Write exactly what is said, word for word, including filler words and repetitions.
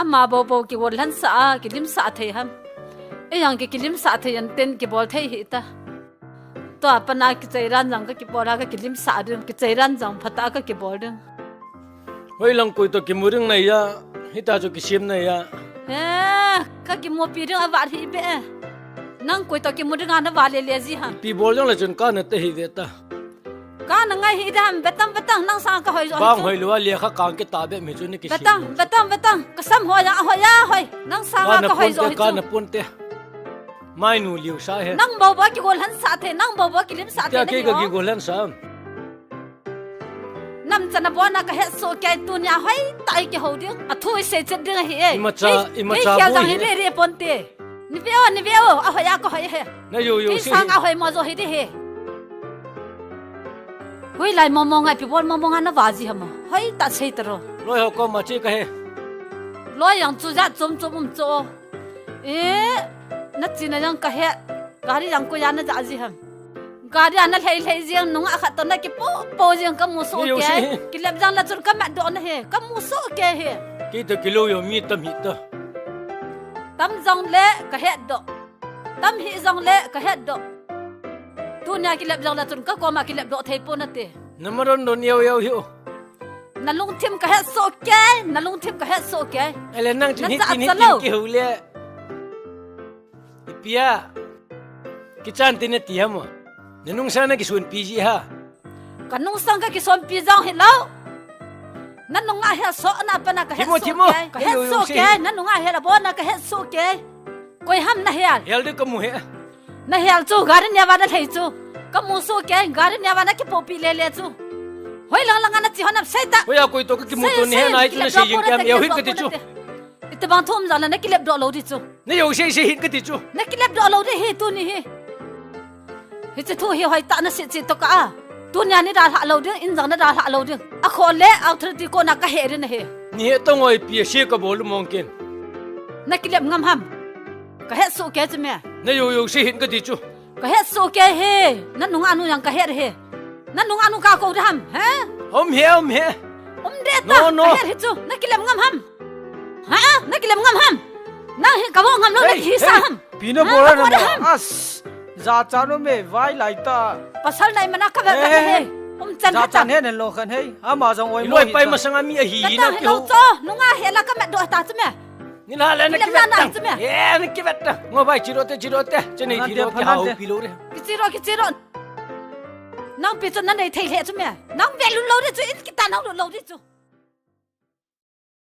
Ama bou bou kigol lhansah a, kilimsah thei ham. Ei jong ki, kilimsah thei anten kibol thei hita. Tua pana kicheiran jong kakibol a, kakilimsah ding, kicheiran jong phatah a kakibol ding. Hoilang koi toh kimu ding nahi a, hita chu kisem nahi a. Eh, kakimupi ding avat hih beh e. Nang koi toh kimu ding a nava lele ji ham. Ipi bol jongle chun kana te hih ve ta. Kana ngai hih dam, vetang, vetang, nang sanga kahoi jo hih chu. Bang hoilou a lekha kang kitah bep mi chu ni kisem. Vetang, vetang, vetang, kasam hoi a, hoi a, hoi. Nang sanga kahoi jo hih chu. Kana ponte. Mainu liu sa he. Nang bou bou kigol lhansah thei, nang bou bou kilimsah thei nahi o. Tia kei kakigol lhansah am. Namchan a bon a kahet soh kei, tunia hoitah a kihou ding. Athu isei chet ding ahi e. Imacha, imacha boi hi. Kei khel jong hi rere ponte. Ni ve o, ni ve o, ahoi a kahoi ahi. Na yo yo sei. Kei sanga hoimo jo hi ding ahi. Hoilai momo ngai, ipi bol momo ngai nava ji ham a. Hoitah sei taro. Loi ho koma che kahi. Loi jong chu jat chom chom um chu. Eh, nachena jong kahet. Gari jong koi a naja ji ham. Gari a nalhei lhei jeng, nungah khat toh nakipo po jeng kamu soh kei. Kilep jongle chun kamat doh nahi, kamu soh kei hi. Kei toh kilou jong mi tam hih ta. Tam jongle kahet doh. Tam hih jongle kahet doh. Tunia kilep jongle chun kakoma kilep doh thei ponate. Nama don don yau yau hi o. Nalungthim kahet soh kei, nalungthim kahet soh kei. Ele nang chun hitin hitin kihou le. Ipi a. Kichan tin nati ham o. Nanungsang nakisonpi ji ha. Kanungsang kakisonpi jong hilou. Nanungah hi asohna pana kahet soh kei. Kahet soh kei, nanungah hi abona kahet soh kei. Koi ham nahel? Hel ding kamu he. Nahel chu, gari nia va nalhei chu. Kamu soh kei, gari nia va nakipopi lele chu. Hoilang langa nache hon ham sei ta. Hoiya koi toh kakimuto nahi, nahi chu nasei jing kei ham, eu hin kati chu. Itobang thu um jongle nakilep doh lou ding chu. Na yo sei sei hin kati chu. Nakilep doh lou ding hi tuni hi. Hiche thu hi hoitah nasei chet toh ka a. Tunia nei dalhah lou ding, in jong nadalhah lou ding. Akhoh le authority kona kahe ding ahi. Nei he tong o, ipi asei kabol u mong ken. Nakilep ngam ham. Kahet soh kei chu me. Na yo yo sei hin kati chu. Kahet soh kei hi. Nanungah nu jong kahet hi. Nanungah nu kakou ding ham, he? Um he, um he. Um ding ta. No, no. Kahet hi chu. Nakilep ngam ham. Ha? Nakilep ngam ham? Nang hi kavo ngam lou, hey, nakihisah ham? Pi nabol a namo? As, jachat um e, vai lai ta. Pasal nai mana kavet vet he. Um chan he ta. Jachat he nen lo khan he. Ama jong oimo hi ta. Iloi pai masanga mi ahi na kihou. Cho, nungah he la kamat doh ta chu me. Nei la le nakivet ta. He, nakivet ta. Ngo vai chidoh te, chidoh te. Che nei chidoh kihoupi lou re. Kichidoh, kichidoh. Nang pi chu nanei thei le chu me. Nang ve lou lou ding chu, in kitan hou lou lou ding chu.